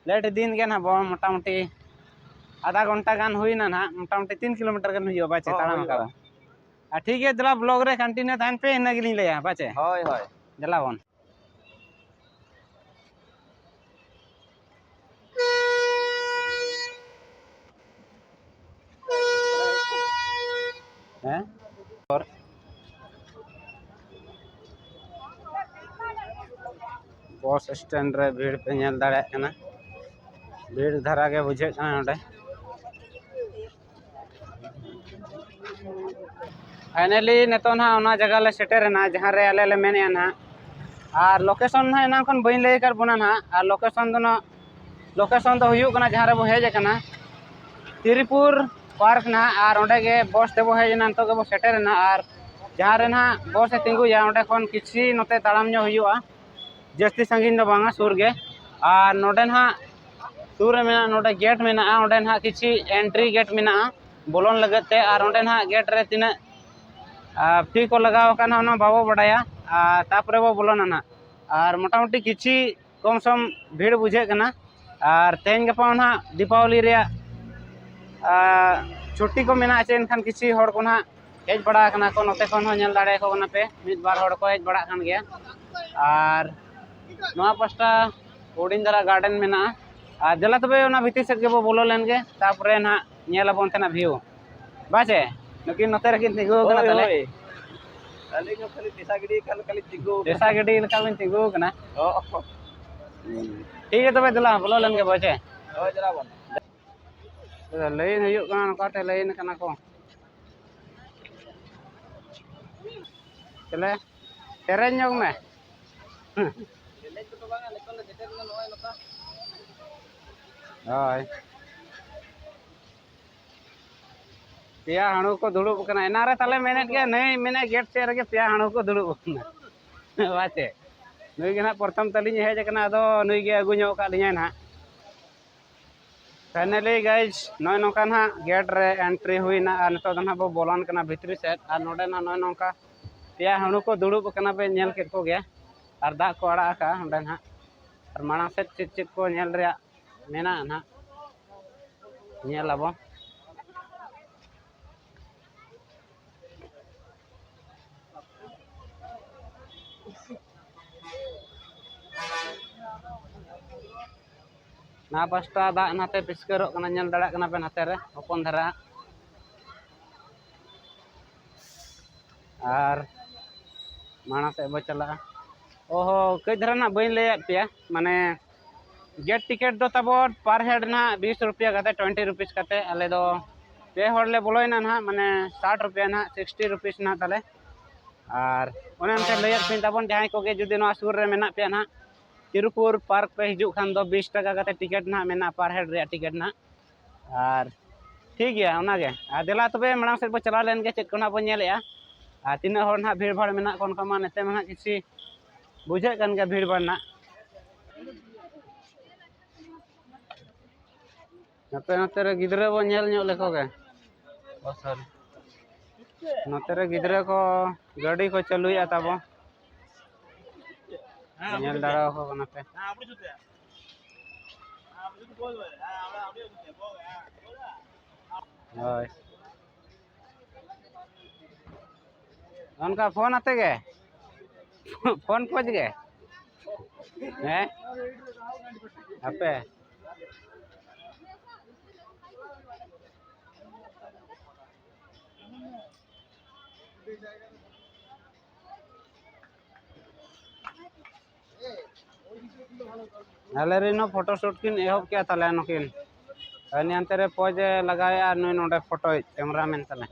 ᱞᱮᱴ ᱤᱫᱤᱭᱮᱱ ᱜᱮᱭᱟ ᱱᱟᱦᱟᱜ ᱵᱚ, ᱢᱚᱴᱟᱢᱩᱴᱤ ᱟᱫᱷᱟ ᱜᱷᱚᱱᱴᱟ ᱜᱟᱱ ᱦᱩᱭᱱᱟ ᱱᱟᱦᱟᱜ, ᱢᱚᱴᱟᱢᱩᱴᱤ ᱛᱤᱱ ᱠᱤᱞᱳᱢᱤᱴᱟᱨ ᱜᱟᱱ ᱦᱩᱭᱩᱜᱼᱟ, ᱵᱟᱪᱮ, ᱦᱚᱸ, ᱛᱟᱲᱟᱢ ᱦᱩᱭᱩᱜᱼᱟ᱾ ᱟᱠᱟᱫᱟ᱾ ᱟᱨ ᱴᱷᱤᱠ ᱜᱮᱭᱟ, ᱫᱮᱞᱟ ᱵᱞᱚᱜ ᱨᱮ ᱠᱚᱱᱴᱤᱱᱤᱭᱩ ᱛᱟᱦᱮᱱ ᱯᱮ, ᱤᱱᱟᱹ ᱜᱮᱞᱤᱧ ᱞᱟᱹᱭᱟ, ᱵᱟᱪᱮ? ᱦᱳᱭ, ᱦᱳᱭ᱾ ᱫᱮᱞᱟ ᱵᱚᱱ᱾ ᱦᱮᱸ? ᱵᱚᱥ ᱥᱴᱮᱱᱰ ᱨᱮ ᱵᱷᱤᱲ ᱯᱮ ᱧᱮᱞ ᱫᱟᱲᱮᱭᱟᱜ ᱠᱟᱱᱟ, ᱵᱷᱤᱲ ᱫᱷᱟᱨᱟ ᱜᱮ ᱵᱩᱡᱷᱟᱹᱜ ᱠᱟᱱᱟ ᱱᱚᱰᱮ᱾ ᱯᱷᱟᱭᱱᱟᱞᱤ ᱱᱤᱛᱚᱜ ᱱᱟᱦᱟᱜ ᱚᱱᱟ ᱡᱟᱭᱜᱟ ᱞᱮ ᱥᱮᱴᱮᱨ ᱮᱱᱟ, ᱡᱟᱦᱟᱸ ᱨᱮ ᱟᱞᱮ ᱞᱮ ᱢᱮᱱᱮᱫᱼᱟ ᱱᱟᱦᱟᱜ᱾ ᱟᱨ ᱞᱳᱠᱮᱥᱚᱱ ᱱᱟᱦᱟᱜ ᱮᱱᱟᱝ ᱠᱷᱚᱱ ᱵᱟᱹᱧ ᱞᱟᱹᱭ ᱟᱠᱟᱫ ᱵᱚᱱᱟ ᱱᱟᱦᱟᱜ᱾ ᱟᱨ ᱞᱳᱠᱮᱥᱚᱱ ᱫᱚ ᱱᱟᱜ, ᱞᱳᱠᱮᱥᱚᱱ ᱫᱚ ᱦᱩᱭᱩᱜ ᱠᱟᱱᱟ ᱡᱟᱦᱟᱸ ᱨᱮᱵᱚ ᱦᱮᱡ ᱟᱠᱟᱱᱟ, ᱛᱤᱨᱤᱯᱩᱨ ᱯᱟᱨᱠ ᱱᱟᱦᱟᱜ᱾ ᱟᱨ ᱚᱸᱰᱮ ᱜᱮ ᱵᱚᱥ ᱛᱮᱵᱚ ᱦᱮᱡ ᱮᱱᱟ, ᱱᱤᱛᱚᱜ ᱜᱮᱵᱚ ᱥᱮᱴᱮᱨ ᱮᱱᱟ᱾ ᱟᱨ ᱡᱟᱦᱟᱸ ᱨᱮ ᱱᱟᱦᱟᱜ ᱵᱚᱥ ᱮ ᱛᱤᱸᱜᱩᱭᱟ, ᱚᱸᱰᱮ ᱠᱷᱚᱱ ᱠᱤᱪᱷᱤ ᱱᱚᱛᱮ ᱛᱟᱲᱟᱢ ᱧᱚᱜ ᱦᱩᱭᱩᱜᱼᱟ, ᱡᱟᱹᱥᱛᱤ ᱥᱟᱺᱜᱤᱧ ᱫᱚ ᱵᱟᱝᱟ, ᱥᱩᱨ ᱜᱮ᱾ ᱟᱨ ᱱᱚᱰᱮ ᱱᱟᱦᱟᱜ ᱥᱩᱨ ᱨᱮ ᱢᱮᱱᱟᱜᱼᱟ, ᱱᱚᱰᱮ ᱜᱮᱴ ᱢᱮᱱᱟᱜᱼᱟ, ᱚᱸᱰᱮ ᱱᱟᱦᱟᱜ ᱠᱤᱪᱷᱤ ᱮᱱᱴᱨᱤ ᱜᱮᱴ ᱢᱮᱱᱟᱜᱼᱟ ᱵᱚᱞᱚᱱ ᱞᱟᱹᱜᱤᱫ ᱛᱮ᱾ ᱟᱨ ᱚᱸᱰᱮ ᱱᱟᱦᱟᱜ ᱜᱮᱴ ᱨᱮ ᱛᱤᱱᱟᱹᱜ, ᱟᱨ, ᱯᱷᱤ ᱠᱚ ᱞᱟᱜᱟᱣ ᱟᱠᱟᱫ ᱱᱟᱦᱟᱜ, ᱚᱱᱟ ᱵᱟᱵᱚ ᱵᱟᱰᱟᱭᱟ᱾ ᱟᱨ ᱛᱟᱯᱚᱨᱮ ᱵᱚ ᱵᱚᱞᱚᱱᱟ ᱱᱟᱦᱟᱜ᱾ ᱟᱨ ᱢᱚᱴᱟᱢᱩᱴᱤ ᱠᱤᱪᱷᱤ ᱠᱚᱢ ᱥᱚᱢ ᱵᱷᱤᱲ ᱵᱩᱡᱷᱟᱹᱜ ᱠᱟᱱᱟ᱾ ᱟᱨ ᱛᱮᱦᱮᱧ ᱜᱟᱯᱟ ᱦᱚᱸ ᱱᱟᱦᱟᱜ ᱫᱤᱯᱟᱵᱚᱞᱤ ᱨᱮᱭᱟᱜ, ᱟᱨ, ᱪᱷᱩᱴᱤ ᱠᱚ ᱢᱮᱱᱟᱜᱼᱟ ᱪᱮ, ᱮᱱᱠᱷᱟᱱ ᱠᱤᱪᱷᱤ ᱦᱚᱲ ᱠᱚ ᱱᱟᱦᱟᱜ ᱦᱮᱡ ᱵᱟᱲᱟ ᱟᱠᱟᱱᱟ ᱠᱚ, ᱱᱚᱛᱮ ᱠᱷᱚᱱ ᱦᱚᱸ ᱧᱮᱞ ᱫᱟᱲᱮᱭᱟᱠᱚ ᱠᱟᱱᱟ ᱯᱮ, ᱢᱤᱫ ᱵᱟᱨ ᱦᱚᱲ ᱠᱚ ᱦᱮᱡ ᱵᱟᱲᱟᱜ ᱠᱟᱱ ᱜᱮᱭᱟ᱾ ᱟᱨ ᱱᱚᱣᱟ ᱯᱟᱥᱴᱟ ᱦᱩᱰᱤᱧ ᱫᱷᱟᱨᱟ ᱜᱟᱨᱰᱮᱱ ᱢᱮᱱᱟᱜᱼᱟ᱾ ᱟᱨ ᱫᱮᱞᱟ ᱛᱚᱵᱮ ᱚᱱᱟ ᱵᱷᱤᱛᱤᱨ ᱥᱮᱫ ᱜᱮᱵᱚ ᱵᱚᱞᱚ ᱞᱮᱱ ᱜᱮ, ᱛᱟᱨᱯᱚᱨᱮ ᱱᱟᱦᱟᱜ ᱧᱮᱞ ᱟᱵᱚᱱ ᱛᱟᱦᱮᱱᱟ ᱵᱷᱤᱭᱩ᱾ ᱵᱟᱪᱮ? ᱱᱩᱠᱤᱱ ᱱᱚᱛᱮ ᱨᱮᱠᱤᱱ ᱛᱤᱸᱜᱩ ᱟᱠᱟᱱᱟ ᱦᱳᱭ, ᱛᱟᱞᱮ᱾ ᱦᱳᱭ᱾ ᱟᱹᱞᱤᱧ ᱦᱚᱸ ᱠᱷᱟᱹᱞᱤ ᱫᱤᱥᱟ ᱜᱤᱰᱤ ᱠᱟᱱ ᱞᱮᱠᱟᱞᱤᱧ ᱛᱤᱸᱜᱩ ᱟᱠᱟᱱᱟ᱾ ᱫᱤᱥᱟ ᱜᱤᱰᱤ ᱞᱮᱠᱟ ᱵᱤᱱ ᱛᱤᱸᱜᱩ ᱟᱠᱟᱱᱟ᱾ ᱦᱚᱸ᱾ ᱴᱷᱤᱠ ᱜᱮᱭᱟ, ᱛᱚᱵᱮ ᱫᱮᱞᱟ, ᱵᱚᱞᱚ ᱞᱮᱱ ᱜᱮ ᱵᱚ, ᱪᱮ? ᱦᱳᱭ, ᱪᱟᱞᱟᱣ ᱵᱚᱱ᱾ ᱞᱟᱭᱤᱱ ᱦᱩᱭᱩᱜ ᱠᱟᱱᱟ, ᱱᱚᱝᱠᱟᱛᱮ ᱞᱟᱭᱤᱱ ᱠᱟᱱᱟ ᱠᱚ᱾ ᱪᱮᱞᱮ, ᱥᱮᱨᱮᱧ ᱧᱚᱜ ᱢᱮ᱾ ᱥᱮᱨᱮᱧ ᱠᱚᱫᱚ ᱵᱟᱝᱟ, ᱱᱤᱛᱚᱜ ᱞᱮ ᱥᱮᱴᱮᱨ ᱮᱱᱟ ᱱᱚᱜᱼᱚᱭ ᱱᱚᱝᱠᱟ᱾ ᱦᱳᱭ᱾ ᱯᱮᱭᱟ ᱦᱟᱹᱬᱩ ᱠᱚ ᱫᱩᱲᱩᱵ ᱟᱠᱟᱱᱟ᱾ ᱮᱱᱟᱝ ᱨᱮ ᱛᱟᱞᱮ ᱢᱮᱱᱮᱫ ᱜᱮᱭᱟ, ᱱᱟᱹᱭ ᱢᱮᱱᱮᱫ ᱜᱮᱴ ᱥᱮᱫ ᱨᱮᱜᱮ ᱯᱮᱭᱟ ᱦᱟᱹᱬᱩ ᱠᱚ ᱫᱩᱲᱩᱵ ᱟᱠᱟᱱᱟ᱾ ᱵᱟᱪᱮ, ᱱᱩᱭ ᱜᱮ ᱱᱟᱦᱟᱜ ᱯᱨᱚᱛᱷᱚᱢ ᱛᱟᱹᱞᱤᱧ ᱦᱮᱡ ᱟᱠᱟᱱᱟ, ᱟᱫᱚ ᱱᱩᱭ ᱜᱮ ᱟᱹᱜᱩ ᱧᱚᱜ ᱟᱠᱟᱫ ᱞᱤᱧᱟᱭ ᱱᱟᱦᱟᱜ᱾ Finally guys, ᱱᱚᱜᱼᱚᱭ ᱱᱚᱝᱠᱟ ᱱᱟᱦᱟᱜ ᱜᱮᱴ ᱨᱮ ᱮᱱᱴᱨᱤ ᱦᱩᱭᱱᱟ ᱟᱨ ᱱᱤᱛᱚᱜ ᱫᱚ ᱱᱟᱦᱟᱜ ᱵᱚ ᱵᱚᱞᱚᱱ ᱠᱟᱱᱟ ᱵᱷᱤᱛᱨᱤ ᱥᱮᱫ᱾ ᱟᱨ ᱱᱚᱰᱮ ᱱᱟᱦᱟᱜ ᱱᱚᱜᱼᱚᱭ ᱱᱚᱝᱠᱟ ᱯᱮᱭᱟ ᱦᱟᱹᱬᱩ ᱠᱚ ᱫᱩᱲᱩᱵ ᱟᱠᱟᱱᱟ, ᱯᱮ ᱧᱮᱞ ᱠᱮᱫ ᱠᱚᱜᱮᱭᱟ᱾ ᱟᱨ ᱫᱟᱜ ᱠᱚ ᱟᱲᱟᱜ ᱟᱠᱟᱫᱼᱟ ᱚᱸᱰᱮ ᱱᱟᱦᱟᱜ᱾ ᱟᱨ ᱢᱟᱲᱟᱝ ᱥᱮᱫ ᱪᱮᱫ ᱪᱮᱫ ᱠᱚ ᱧᱮᱞ ᱨᱮᱭᱟᱜ ᱢᱮᱱᱟᱜᱼᱟ ᱱᱟᱦᱟᱜ, ᱧᱮᱞ ᱟᱵᱚ᱾ ᱱᱚᱣᱟ ᱯᱟᱥᱴᱟ ᱫᱟᱜ ᱱᱟᱛᱮ ᱯᱤᱥᱠᱟᱹᱨᱚᱜ ᱠᱟᱱᱟ, ᱧᱮᱞ ᱫᱟᱲᱮᱭᱟᱜ ᱠᱟᱱᱟ ᱯᱮ ᱱᱟᱛᱮ ᱨᱮ ᱦᱚᱯᱚᱱ ᱫᱷᱟᱨᱟ᱾ ᱟᱨ ᱢᱟᱲᱟᱝ ᱥᱮᱫ ᱵᱚ ᱪᱟᱞᱟᱜᱼᱟ᱾ ᱚᱦᱚ, ᱠᱟᱹᱡ ᱫᱷᱟᱨᱟ ᱱᱟᱜ ᱵᱟᱹᱧ ᱞᱟᱹᱭᱟᱫ ᱯᱮᱭᱟ, ᱢᱟᱱᱮ ᱜᱮᱴ ᱴᱤᱠᱤᱴ ᱫᱚ ᱛᱟᱵᱚ per head ᱱᱟᱦᱟᱜ ᱵᱤᱥ ᱨᱩᱯᱤᱭᱟ ᱠᱟᱛᱮ, twenty rupees ᱠᱟᱛᱮ᱾ ᱟᱞᱮ ᱫᱚ ᱯᱮ ᱦᱚᱲ ᱞᱮ ᱵᱚᱞᱚᱭᱮᱱᱟ ᱱᱟᱦᱟᱜ, ᱢᱟᱱᱮ ᱥᱟᱴ ᱨᱩᱯᱤᱭᱟ ᱱᱟᱦᱟᱜ, sixty rupees ᱱᱟᱦᱟᱜ ᱛᱟᱞᱮ᱾ ᱟᱨ ᱚᱱᱮ ᱚᱱᱠᱟ ᱞᱟᱹᱭᱟᱫ ᱯᱮ ᱛᱟᱵᱚᱱ, ᱡᱟᱦᱟᱸᱭ ᱠᱚᱜᱮ ᱡᱩᱫᱤ ᱱᱚᱣᱟ ᱥᱩᱨ ᱨᱮ ᱢᱮᱱᱟᱜ ᱯᱮᱭᱟ ᱱᱟᱦᱟᱜ, ᱛᱤᱨᱩᱯᱩᱨ ᱯᱟᱨᱠ ᱯᱮ ᱦᱤᱡᱩᱜ ᱠᱷᱟᱱ ᱫᱚ ᱵᱤᱥ ᱴᱟᱠᱟ ᱠᱟᱛᱮ ᱴᱤᱠᱤᱴ ᱱᱟᱦᱟᱜ ᱢᱮᱱᱟᱜᱼᱟ, per head ᱨᱮᱭᱟᱜ ᱴᱤᱠᱤᱴ ᱱᱟᱦᱟᱜ᱾ ᱟᱨ ᱴᱷᱤᱠ ᱜᱮᱭᱟ, ᱚᱱᱟᱜᱮ᱾ ᱟᱨ ᱫᱮᱞᱟ ᱛᱚᱵᱮ ᱢᱟᱲᱟᱝ ᱥᱮᱫ ᱵᱚ ᱪᱟᱞᱟᱣ ᱞᱮᱱ ᱜᱮ, ᱪᱮᱫ ᱠᱚ ᱱᱟᱦᱟᱜ ᱵᱚᱱ ᱧᱮᱞᱮᱜᱼᱟ ᱟᱨ ᱛᱤᱱᱟᱹᱜ ᱦᱚᱲ ᱱᱟᱦᱟᱜ ᱵᱷᱤᱲ ᱵᱷᱟᱲ ᱢᱮᱱᱟᱜ ᱠᱚᱣᱟ᱾ ᱚᱱᱠᱟ ᱢᱟ ᱱᱚᱛᱮ ᱢᱟ ᱱᱟᱦᱟᱜ ᱠᱤᱪᱷᱤ ᱵᱩᱡᱷᱟᱹᱜ ᱠᱟᱱ ᱜᱮᱭᱟ ᱵᱷᱤᱲ ᱵᱷᱟᱲ ᱱᱟᱦᱟᱜ᱾ ᱱᱚᱛᱮ ᱱᱚᱛᱮ ᱨᱮ ᱜᱤᱫᱽᱨᱟᱹ ᱵᱚ ᱧᱮᱞ ᱧᱚᱜ ᱞᱮᱠᱚ ᱜᱮ᱾ ᱱᱚᱛᱮ ᱨᱮ ᱜᱤᱫᱽᱨᱟᱹ ᱠᱚ ᱜᱟᱹᱰᱤ ᱠᱚ ᱪᱟᱹᱞᱩᱭᱮᱫᱼᱟ ᱛᱟᱵᱚ, ᱧᱮᱞ ᱫᱟᱲᱮ ᱟᱠᱚ ᱠᱟᱱᱟ ᱯᱮ᱾ ᱦᱳᱭ, ᱚᱱᱠᱟ ᱯᱷᱳᱱ ᱟᱛᱮ ᱜᱮ, ᱯᱷᱳᱱ ᱠᱚᱡ ᱜᱮ᱾ ᱦᱮᱸ, ᱟᱯᱮ ᱟᱞᱮ ᱨᱮᱱ ᱦᱚᱸ ᱯᱷᱳᱴᱳ ᱥᱩᱴ ᱠᱤᱱ ᱮᱦᱚᱵ ᱠᱮᱜᱼᱟ ᱛᱟᱞᱮ ᱱᱩᱠᱤᱱ᱾ ᱦᱟᱹᱱᱤ ᱦᱟᱱᱛᱮ ᱨᱮ ᱯᱚᱡᱽ ᱮ ᱞᱟᱜᱟᱣᱮᱜᱼᱟ, ᱱᱩᱭ ᱱᱚᱰᱮ ᱯᱷᱳᱴᱳᱭ ᱠᱮᱢᱨᱟ ᱢᱮᱱ ᱛᱟᱞᱮ᱾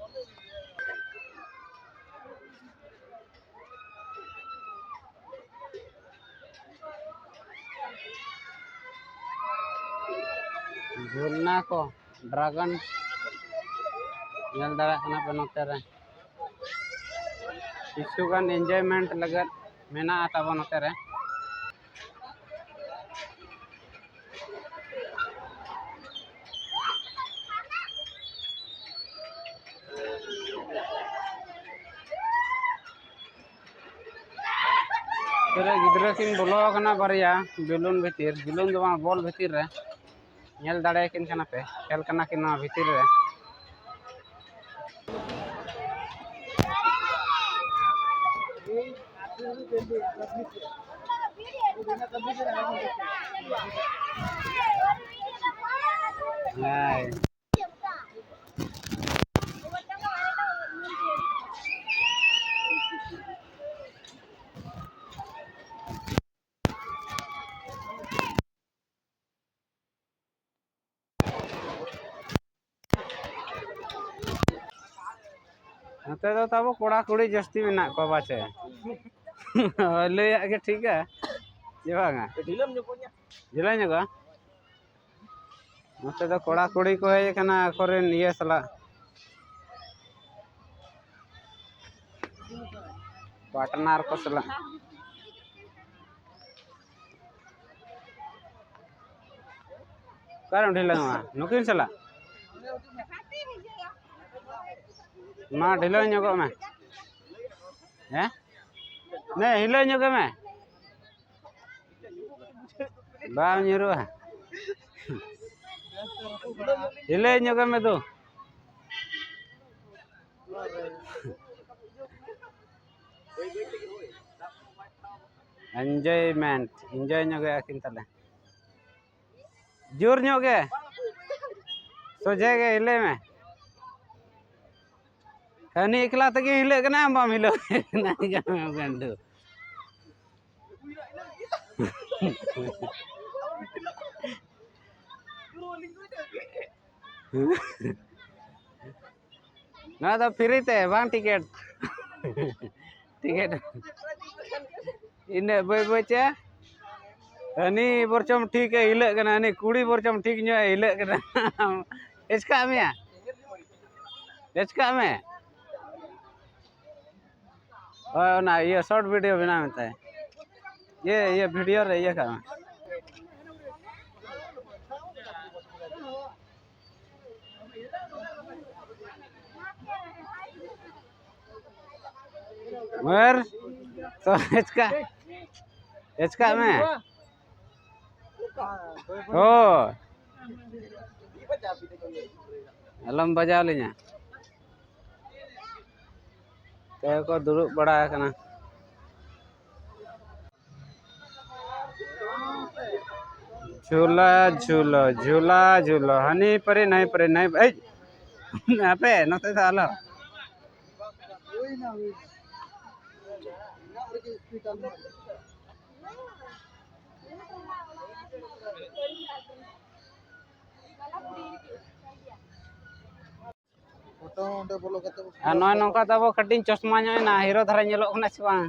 ᱡᱷᱩᱞᱱᱟ ᱠᱚ, ᱰᱨᱟᱜᱚᱱ ᱧᱮᱞ ᱫᱟᱲᱮᱭᱟᱜ ᱠᱟᱱᱟ ᱯᱮ ᱱᱚᱛᱮ ᱨᱮ᱾ ᱠᱤᱪᱷᱩ ᱜᱟᱱ ᱮᱱᱡᱚᱭᱢᱮᱱᱴ ᱞᱟᱹᱜᱤᱫ ᱢᱮᱱᱟᱜᱼᱟ ᱛᱟᱵᱚ ᱱᱚᱛᱮ ᱨᱮ᱾ ᱯᱩᱨᱟᱹ ᱜᱤᱫᱽᱨᱟᱹ ᱠᱤᱱ ᱵᱚᱞᱚ ᱟᱠᱟᱱᱟ ᱵᱟᱨᱭᱟ ᱵᱮᱞᱩᱱ ᱵᱷᱤᱛᱤᱨ, ᱵᱮᱞᱩᱱ ᱫᱚ ᱵᱟᱝ, ᱵᱚᱞ ᱵᱷᱤᱛᱤᱨ ᱨᱮ᱾ ᱧᱮᱞ ᱫᱟᱲᱮᱭᱟᱠᱤᱱ ᱠᱟᱱᱟ ᱯᱮ, ᱠᱷᱮᱞ ᱠᱟᱱᱟ ᱠᱤᱱ ᱱᱚᱣᱟ ᱵᱷᱤᱛᱤᱨ ᱨᱮ᱾ ᱦᱮᱸ᱾ ᱱᱚᱛᱮ ᱫᱚ ᱛᱟᱵᱚ ᱠᱚᱲᱟ ᱠᱩᱲᱤ ᱡᱟᱹᱥᱛᱤ ᱢᱮᱱᱟᱜ ᱠᱚᱣᱟ ᱵᱟᱪᱮ? ᱦᱳᱭ, ᱞᱟᱹᱭᱟᱜ ᱜᱮ ᱴᱷᱤᱠᱟ, ᱪᱮ ᱵᱟᱝᱟ? ᱰᱷᱤᱞᱟᱹᱢ ᱧᱚᱜᱚᱜ ᱧᱟ᱾ ᱰᱷᱤᱞᱟᱹ ᱧᱚᱜᱚᱜᱼᱟ? ᱱᱚᱛᱮ ᱫᱚ ᱠᱚᱲᱟ ᱠᱩᱲᱤ ᱠᱚ ᱦᱮᱡ ᱟᱠᱟᱱᱟ ᱟᱠᱚᱨᱮᱱ ᱤᱭᱟᱹ ᱥᱟᱞᱟᱜ, ᱯᱟᱨᱴᱱᱟᱨ ᱠᱚ ᱥᱟᱞᱟᱜ᱾ ᱚᱠᱟᱨᱮᱢ ᱰᱷᱤᱞᱟᱹᱝᱚᱜᱼᱟ? ᱱᱩᱠᱤᱱ ᱥᱟᱞᱟᱜ? ᱢᱟ, ᱰᱷᱤᱞᱟᱹᱝ ᱧᱚᱜᱚᱜ ᱢᱮ᱾ ᱦᱮᱸ? ᱱᱮ, ᱦᱤᱞᱟᱹ ᱧᱚᱜᱚᱜ ᱢᱮ᱾ ᱵᱟᱢ ᱧᱩᱨᱩᱜᱼᱟ᱾ ᱦᱤᱞᱟᱹ ᱧᱚᱜᱚᱜ ᱢᱮ ᱫᱩ᱾ ᱮᱱᱡᱚᱭᱢᱮᱱᱴ, ᱮᱱᱡᱚᱭ ᱧᱚᱜᱮᱜᱼᱟ ᱠᱤᱱ ᱛᱟᱞᱮ᱾ ᱡᱳᱨ ᱧᱚᱜ ᱜᱮ, ᱥᱚᱡᱷᱮ ᱜᱮ ᱦᱤᱞᱟᱹᱭ ᱢᱮ᱾ ᱦᱟᱹᱱᱤ ᱮᱠᱞᱟ ᱛᱮᱜᱮ ᱦᱤᱞᱟᱹᱜ ᱠᱟᱱᱟ, ᱟᱢ ᱵᱟᱢ ᱦᱤᱞᱟᱹᱣ ᱠᱟᱱᱟ᱾ ᱜᱟᱱᱰᱩ᱾ ᱱᱚᱣᱟ ᱫᱚ ᱯᱷᱨᱤ ᱛᱮ, ᱵᱟᱝ ᱴᱤᱠᱤᱴ᱾ ᱴᱤᱠᱤᱴ ᱤᱱᱟᱹᱜ ᱵᱟᱹᱭ ᱵᱟᱹᱭ ᱪᱮ᱾ ᱦᱟᱹᱱᱤ ᱵᱚᱨᱪᱚᱢ ᱴᱷᱤᱠ ᱮ ᱦᱤᱞᱟᱹᱜ ᱠᱟᱱᱟ, ᱦᱟᱹᱱᱤ ᱠᱩᱲᱤ ᱵᱚᱨᱪᱚᱢ ᱴᱷᱤᱠ ᱧᱚᱜ ᱮ ᱦᱤᱞᱟᱹᱜ ᱠᱟᱱᱟ᱾ ᱮᱪᱠᱟᱜ ᱢᱮᱭᱟ, ᱮᱪᱠᱟᱜ ᱢᱮ᱾ ᱦᱳᱭ, ᱚᱱᱟ ᱤᱭᱟᱹ ᱥᱚᱨᱴ ᱵᱷᱤᱰᱤᱭᱳ ᱵᱮᱱᱟᱣ ᱢᱮᱛᱟᱭ᱾ ᱤᱭᱟᱹ, ᱤᱭᱟᱹ ᱵᱷᱤᱰᱤᱭᱳ ᱨᱮ ᱤᱭᱟᱹ ᱠᱟᱜ ᱢᱮ᱾ ᱢᱟᱹᱨ, ᱛᱚ ᱮᱪᱠᱟ, ᱮᱪᱠᱟᱜ ᱢᱮ᱾ ᱦᱳᱭ᱾ ᱟᱞᱚᱢ ᱵᱟᱡᱟᱣ ᱞᱤᱧᱟ᱾ ᱛᱮ ᱠᱚ ᱫᱩᱲᱩᱵ ᱵᱟᱲᱟ ᱟᱠᱟᱱᱟ᱾ ᱡᱷᱩᱞᱟ ᱡᱷᱩᱞᱚ, ᱡᱷᱩᱞᱟ ᱡᱷᱩᱞᱚ, ᱦᱟᱹᱱᱤ ᱯᱟᱨᱮ ᱱᱟᱹᱭ ᱯᱟᱨᱮ, ᱱᱟᱹᱭ, ᱮᱭ, ᱟᱯᱮ ᱱᱚᱛᱮ ᱫᱚ ᱟᱞᱚ᱾ ᱯᱷᱳᱴᱳ ᱚᱸᱰᱮ ᱵᱚᱞᱚ ᱠᱟᱛᱮ ᱵᱚ ᱟᱨ ᱱᱚᱜᱼᱚᱭ ᱱᱚᱝᱠᱟ ᱛᱟᱵᱚ ᱠᱟᱹᱴᱤᱡ ᱪᱚᱥᱢᱟ ᱧᱚᱜ ᱮᱱᱟ, ᱦᱤᱨᱳ ᱫᱷᱟᱨᱟ ᱧᱮᱞᱚᱜ ᱠᱟᱱᱟ ᱥᱮ ᱵᱟᱝ?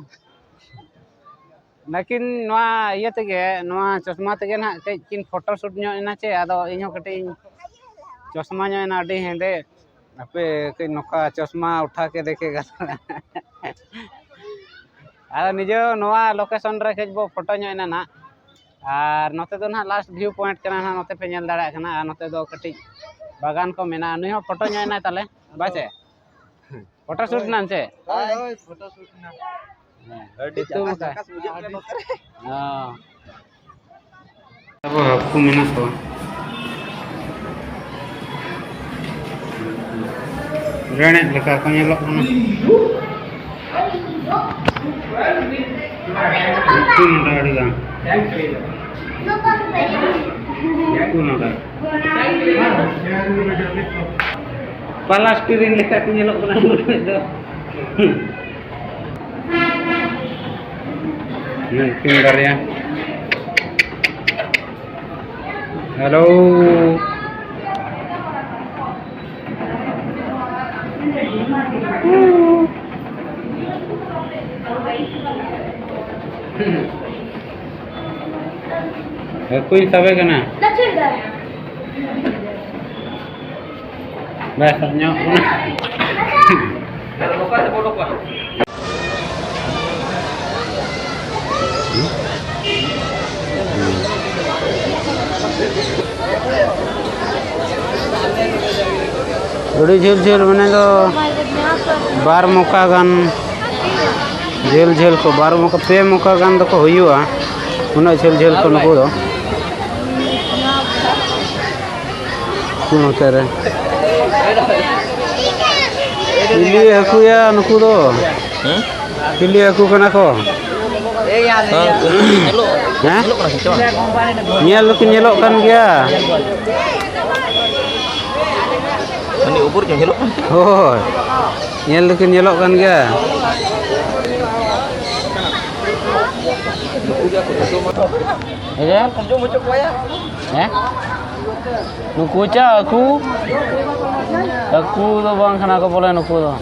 ᱞᱮᱠᱤᱱ ᱱᱚᱣᱟ ᱤᱭᱟᱹ ᱛᱮᱜᱮ, ᱱᱚᱣᱟ ᱪᱚᱥᱢᱟ ᱛᱮᱜᱮ ᱱᱟᱦᱟᱜ ᱠᱟᱹᱡ ᱠᱤᱱ ᱯᱷᱳᱴᱳ ᱥᱩᱴ ᱧᱚᱜ ᱮᱱᱟ ᱪᱮ, ᱟᱫᱚ ᱤᱧ ᱦᱚᱸ ᱠᱟᱹᱴᱤᱡ ᱤᱧ ᱪᱚᱥᱢᱟ ᱧᱚᱜ ᱮᱱᱟ, ᱟᱹᱰᱤ ᱦᱮᱸᱫᱮ᱾ ᱦᱟᱯᱮ ᱠᱟᱹᱡ ᱱᱚᱝᱠᱟ ᱪᱚᱥᱢᱟ ᱩᱴᱷᱟ ᱠᱮ ᱫᱮᱠᱷᱮ ᱜᱟᱱᱚᱜᱼᱟ᱾ ᱟᱫᱚ ᱱᱤᱡᱮ ᱦᱚᱸ ᱱᱚᱣᱟ ᱞᱳᱠᱮᱥᱚᱱ ᱨᱮ ᱠᱟᱹᱡ ᱵᱚ ᱯᱷᱳᱴᱳ ᱧᱚᱜ ᱮᱱᱟ ᱱᱟᱦᱟᱜ᱾ ᱟᱨ ᱱᱚᱛᱮ ᱫᱚ ᱱᱟᱦᱟᱜ ᱞᱟᱥᱴ ᱵᱷᱤᱭᱩ ᱯᱚᱭᱮᱱᱴ ᱠᱟᱱᱟ ᱱᱟᱦᱟᱜ, ᱱᱚᱛᱮ ᱯᱮ ᱧᱮᱞ ᱫᱟᱲᱮᱭᱟᱜ ᱠᱟᱱᱟ᱾ ᱟᱨ ᱱᱚᱛᱮ ᱫᱚ ᱠᱟᱹᱴᱤᱡ ᱵᱟᱜᱟᱱ ᱠᱚ ᱢᱮᱱᱟᱜᱼᱟ᱾ ᱱᱩᱭ ᱦᱚᱸ ᱯᱷᱳᱴᱳ ᱧᱚᱜ ᱮᱱᱟᱭ ᱛᱟᱞᱮ, ᱵᱟᱪᱮ? ᱯᱷᱳᱴᱳ ᱥᱩᱴ ᱱᱟᱢ ᱪᱮ? ᱦᱳᱭ, ᱦᱳᱭ, ᱯᱷᱳᱴᱳ ᱥᱩᱴ ᱱᱟ᱾ ᱦᱮᱸ, ᱟᱹᱰᱤ ᱥᱤᱛᱩᱝ ᱡᱟᱠᱟᱥ ᱟᱠᱟᱫ᱾ ᱡᱟᱠᱟᱥ ᱵᱩᱡᱷᱟᱹᱜ ᱠᱟᱱᱟ ᱱᱚᱛᱮ ᱨᱮ᱾ ᱦᱚᱸ᱾ ᱟᱵᱚ ᱦᱟᱹᱠᱩ ᱢᱮᱱᱟᱜ ᱠᱚᱣᱟ᱾ ᱨᱮᱲᱮᱫ ᱞᱮᱠᱟ ᱠᱚ ᱧᱮᱞᱚᱜ ᱠᱟᱱᱟ᱾ ᱩᱱᱠᱩ ᱱᱚᱰᱮ ᱟᱹᱰᱤ ᱜᱟᱱ᱾ ᱩᱱᱠᱩ ᱱᱚᱰᱮ᱾ ᱯᱞᱟᱥᱴᱤᱨᱤᱱ ᱞᱮᱠᱟ ᱠᱚ ᱧᱮᱞᱚᱜ ᱠᱟᱱᱟ ᱩᱱᱠᱩ ᱫᱚ᱾ ᱦᱮᱸ, ᱩᱱᱠᱤᱱ ᱵᱟᱨᱭᱟ᱾ ᱦᱮᱞᱳ᱾ ᱦᱟᱹᱠᱩᱧ ᱥᱟᱵᱮ ᱠᱟᱱᱟ᱾ ᱵᱟᱭ ᱥᱟᱵ ᱧᱟᱢᱚᱜ ᱠᱟᱱᱟ᱾ ᱟᱹᱰᱤ ᱡᱷᱟᱹᱞ ᱡᱷᱟᱹᱞ, ᱢᱟᱱᱮ ᱫᱚ ᱵᱟᱨ ᱢᱚᱠᱟ ᱜᱟᱱ ᱡᱷᱟᱹᱞ ᱡᱷᱟᱹᱞ ᱠᱚ, ᱵᱟᱨ ᱢᱚᱠᱟ, ᱯᱮ ᱢᱚᱠᱟ ᱜᱟᱱ ᱫᱚᱠᱚ ᱦᱩᱭᱩᱜᱼᱟ, ᱩᱱᱟᱹᱜ ᱡᱷᱟᱹᱞ ᱡᱷᱟᱹᱞ ᱠᱚ ᱱᱩᱠᱩ ᱫᱚ᱾ ᱱᱚᱛᱮ ᱨᱮ ᱪᱤᱞᱤ ᱦᱟᱹᱠᱩᱭᱟ ᱱᱩᱠᱩ ᱫᱚ? ᱦᱮᱸ? ᱪᱤᱞᱤ ᱦᱟᱹᱠᱩ ᱠᱟᱱᱟ ᱠᱚ? ᱦᱮᱸ, ᱧᱮᱞᱚᱜ ᱠᱟᱱᱟ ᱥᱮ ᱪᱮᱫ? ᱦᱮᱸ? ᱧᱮᱞᱚᱜ ᱠᱟᱱᱟ ᱥᱮ ᱵᱟᱝ? ᱧᱮᱞ ᱫᱚᱠᱚ ᱧᱮᱞᱚᱜ ᱠᱟᱱ ᱜᱮᱭᱟ᱾ ᱩᱱᱤ ᱩᱵᱩᱨ ᱧᱚᱜ ᱧᱮᱞᱚᱜ ᱠᱟᱱᱟ᱾ ᱦᱳᱭ, ᱧᱮᱞ ᱫᱚᱠᱚ ᱧᱮᱞᱚᱜ ᱠᱟᱱ ᱜᱮᱭᱟ᱾ ᱦᱮᱸ? ᱱᱩᱠᱩ ᱪᱟ ᱦᱟᱹᱠᱩ? ᱦᱟᱹᱠᱩ ᱫᱚ ᱵᱟᱝ ᱠᱟᱱᱟ ᱠᱚ ᱵᱚᱞᱮ ᱱᱩᱠᱩ ᱫᱚ᱾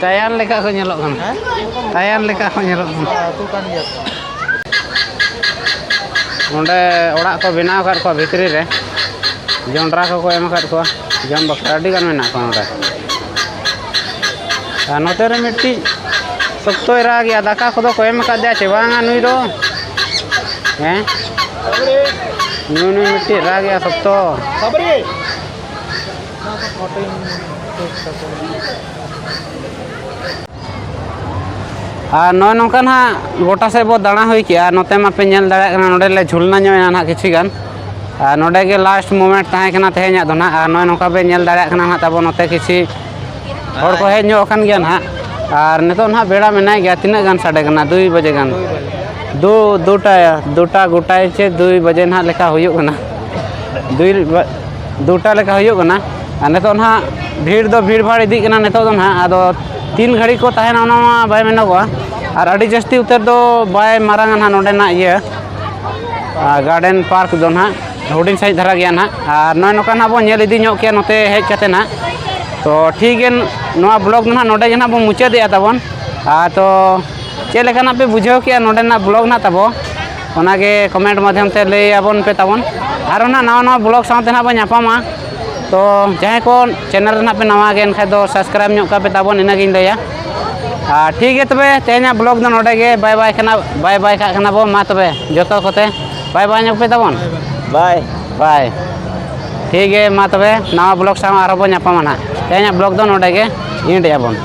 ᱴᱟᱭᱟᱨ ᱞᱮᱠᱟ ᱠᱚ ᱧᱮᱞᱚᱜ ᱠᱟᱱᱟ᱾ ᱦᱮᱸ? ᱴᱟᱭᱟᱨ ᱞᱮᱠᱟ ᱠᱚ ᱧᱮᱞᱚᱜ ᱠᱟᱱᱟ᱾ ᱦᱮᱸ, ᱟᱹᱛᱩ ᱠᱟᱱ ᱜᱮᱭᱟ ᱠᱚ᱾ ᱱᱚᱸᱰᱮ ᱚᱲᱟᱜ ᱠᱚ ᱵᱮᱱᱟᱣ ᱟᱠᱟᱫ ᱠᱚᱣᱟ ᱵᱷᱤᱛᱨᱤ ᱨᱮ, ᱡᱚᱱᱰᱨᱟ ᱠᱚᱠᱚ ᱮᱢ ᱟᱠᱟᱫ ᱠᱚᱣᱟ, ᱡᱚᱢ ᱵᱟᱠᱷᱨᱟ ᱟᱹᱰᱤ ᱜᱟᱱ ᱢᱮᱱᱟᱜ ᱠᱚᱣᱟ ᱱᱚᱸᱰᱮ᱾ ᱟᱨ ᱱᱚᱛᱮ ᱨᱮ ᱢᱤᱫᱴᱤᱡ ᱥᱚᱠᱛᱚᱭ ᱨᱟᱜᱮᱜᱼᱟ, ᱫᱟᱠᱟ ᱠᱚᱫᱚ ᱠᱚ ᱮᱢ ᱟᱠᱟᱫᱮᱭᱟ ᱪᱮ ᱵᱟᱝᱟ ᱱᱩᱭ ᱫᱚ? ᱦᱮᱸ? ᱱᱩᱭ, ᱱᱩᱭ ᱢᱤᱫᱴᱤᱡ ᱨᱟᱜᱮᱜᱼᱟ ᱥᱚᱠᱛᱚ᱾ ᱟᱨ ᱱᱚᱜᱼᱚᱭ ᱱᱚᱝᱠᱟ ᱱᱟᱦᱟᱜ ᱜᱚᱴᱟ ᱥᱮᱫ ᱵᱚ ᱫᱟᱬᱟ ᱦᱩᱭ ᱠᱮᱜᱼᱟ᱾ ᱱᱚᱛᱮ ᱢᱟᱯᱮ ᱧᱮᱞ ᱫᱟᱲᱮᱭᱟᱜ ᱠᱟᱱᱟ, ᱱᱚᱸᱰᱮ ᱞᱮ ᱡᱷᱩᱞᱱᱟ ᱧᱚᱜ ᱮᱱᱟ ᱱᱟᱦᱟᱜ ᱠᱤᱪᱷᱤ ᱜᱟᱱ᱾ ᱟᱨ ᱱᱚᱸᱰᱮ ᱜᱮ last moment ᱛᱟᱦᱮᱸ ᱠᱟᱱᱟ ᱛᱮᱦᱮᱧᱟᱜ ᱫᱚ ᱱᱟᱦᱟᱜ᱾ ᱟᱨ ᱱᱚᱜᱼᱚᱭ ᱱᱚᱝᱠᱟ ᱯᱮ ᱧᱮᱞ ᱫᱟᱲᱮᱭᱟᱜ ᱠᱟᱱᱟ ᱱᱟᱦᱟᱜ, ᱛᱟᱵᱚ ᱱᱚᱛᱮ ᱠᱤᱪᱷᱤ ᱦᱚᱲ ᱠᱚ ᱦᱮᱡ ᱧᱚᱜ ᱟᱠᱟᱱ ᱜᱮᱭᱟ ᱱᱟᱦᱟᱜ᱾ ᱟᱨ ᱱᱤᱛᱚᱜ ᱱᱟᱦᱟᱜ ᱵᱮᱲᱟ ᱢᱮᱱᱟᱭ ᱜᱮᱭᱟ, ᱛᱤᱱᱟᱹᱜ ᱜᱟᱱ ᱥᱟᱰᱮ ᱠᱟᱱᱟ? ᱫᱩᱭ ᱵᱟᱡᱮ ᱜᱟᱱ᱾ ᱫᱩ, ᱫᱩᱴᱟ, ᱫᱩᱴᱟ ᱜᱚᱴᱟᱭ ᱪᱮ ᱫᱩᱭ ᱵᱟᱡᱮ ᱱᱟᱦᱟᱜ ᱞᱮᱠᱟ ᱦᱩᱭᱩᱜ ᱠᱟᱱᱟ᱾ ᱫᱩᱭ ᱵᱟ-, ᱫᱩᱴᱟ ᱞᱮᱠᱟ ᱦᱩᱭᱩᱜ ᱠᱟᱱᱟ᱾ ᱟᱨ ᱱᱤᱛᱚᱜ ᱱᱟᱦᱟᱜ ᱵᱷᱤᱲ ᱫᱚ ᱵᱷᱤᱲ ᱵᱷᱟᱲ ᱤᱫᱤᱜ ᱠᱟᱱᱟ ᱱᱤᱛᱚᱜ ᱫᱚ ᱱᱟᱦᱟᱜ᱾ ᱟᱫᱚ ᱛᱤᱱ ᱜᱷᱟᱹᱲᱤᱡ ᱠᱚ ᱛᱟᱦᱮᱱᱟ ᱚᱱᱟ ᱢᱟ ᱵᱟᱭ ᱢᱮᱱᱚᱜᱚᱜᱼᱟ᱾ ᱟᱨ ᱟᱹᱰᱤ ᱡᱟᱹᱥᱛᱤ ᱩᱛᱟᱹᱨ ᱫᱚ ᱵᱟᱭ ᱢᱟᱨᱟᱝᱟ ᱱᱟᱦᱟᱜ ᱱᱚᱸᱰᱮᱱᱟᱜ ᱤᱭᱟᱹ᱾ ᱜᱟᱨᱰᱮᱱ ᱯᱟᱨᱠ ᱫᱚ ᱱᱟᱦᱟᱜ ᱦᱩᱰᱤᱧ ᱥᱟᱺᱦᱤᱡ ᱫᱷᱟᱨᱟ ᱜᱮᱭᱟ ᱱᱟᱦᱟᱜ᱾ ᱟᱨ ᱱᱚᱜᱼᱚᱭ ᱱᱚᱝᱠᱟ ᱱᱟᱦᱟᱜ ᱵᱚᱱ ᱧᱮᱞ ᱤᱫᱤ ᱧᱚᱜ ᱠᱮᱭᱟ ᱱᱚᱛᱮ ᱦᱮᱡ ᱠᱟᱛᱮ ᱱᱟᱦᱟᱜ᱾ ᱛᱚ ᱴᱷᱤᱠ ᱜᱮ, ᱱᱚᱣᱟ ᱵᱞᱚᱜ ᱫᱚ ᱱᱟᱦᱟᱜ ᱱᱚᱰᱮ ᱜᱮ ᱱᱟᱦᱟᱜ ᱵᱚᱱ ᱢᱩᱪᱟᱹᱫᱮᱜᱼᱟ ᱛᱟᱵᱚᱱ᱾ ᱟᱨ ᱛᱚ ᱪᱮᱫ ᱞᱮᱠᱟᱱᱟᱜ ᱯᱮ ᱵᱩᱡᱷᱟᱹᱣ ᱠᱮᱜᱼᱟ ᱱᱚᱰᱮᱱᱟᱜ ᱵᱞᱚᱜ ᱱᱟᱦᱟᱜ ᱛᱟᱵᱚ, ᱚᱱᱟᱜᱮ ᱠᱚᱢᱮᱱᱴ ᱢᱟᱫᱽᱫᱷᱚᱢ ᱛᱮ ᱞᱟᱹᱭ ᱟᱵᱚᱱ ᱯᱮ ᱛᱟᱵᱚᱱ᱾ ᱟᱨᱚ ᱱᱟᱦᱟᱜ ᱱᱟᱣᱟ ᱱᱟᱣᱟ ᱵᱞᱚᱜ ᱥᱟᱶᱛᱮ ᱱᱟᱦᱟᱜ ᱵᱚᱱ ᱧᱟᱯᱟᱢᱟ᱾ ᱛᱚ ᱡᱟᱦᱟᱸᱭ ᱠᱚ ᱪᱮᱱᱮᱞ ᱨᱮ ᱱᱟᱦᱟᱜ ᱯᱮ ᱱᱟᱣᱟ ᱜᱮ ᱮᱱᱠᱷᱟᱱ ᱫᱚ ᱥᱟᱵᱥᱠᱨᱟᱭᱤᱵᱽ ᱧᱚᱜ ᱠᱟᱜ ᱯᱮ ᱛᱟᱵᱚᱱ, ᱤᱱᱟᱹᱜᱤᱧ ᱞᱟᱹᱭᱟ᱾ ᱟᱨ ᱴᱷᱤᱠ ᱜᱮᱭᱟ ᱛᱚᱵᱮ, ᱛᱮᱦᱮᱧᱟᱜ ᱵᱞᱚᱜ ᱫᱚ ᱱᱚᱰᱮ ᱜᱮ ᱵᱟᱭ ᱵᱟᱭ ᱠᱟᱱᱟ, ᱵᱟᱭ ᱵᱟᱭ ᱠᱟᱜ ᱠᱟᱱᱟ ᱵᱚ᱾ ᱢᱟ ᱛᱚᱵᱮ ᱡᱚᱛᱚ ᱠᱚᱛᱮ ᱵᱟᱭ ᱵᱟᱭ ᱧᱚᱜ ᱯᱮ ᱛᱟᱵᱚᱱ᱾ ᱵᱟᱭ᱾ ᱵᱟᱭ᱾ ᱴᱷᱤᱠ ᱜᱮ, ᱢᱟ ᱛᱚᱵᱮ ᱱᱟᱣᱟ ᱵᱞᱚᱜ ᱥᱟᱶ ᱟᱨᱦᱚᱸ ᱵᱚᱱ ᱧᱟᱯᱟᱢᱟ ᱱᱟᱦᱟᱜ᱾ ᱛᱮᱦᱮᱧᱟᱜ ᱵᱞᱚᱜ ᱫᱚ ᱱᱚᱰᱮ ᱜᱮ ᱮᱱᱰ ᱮᱫᱼᱟ ᱵᱚᱱ᱾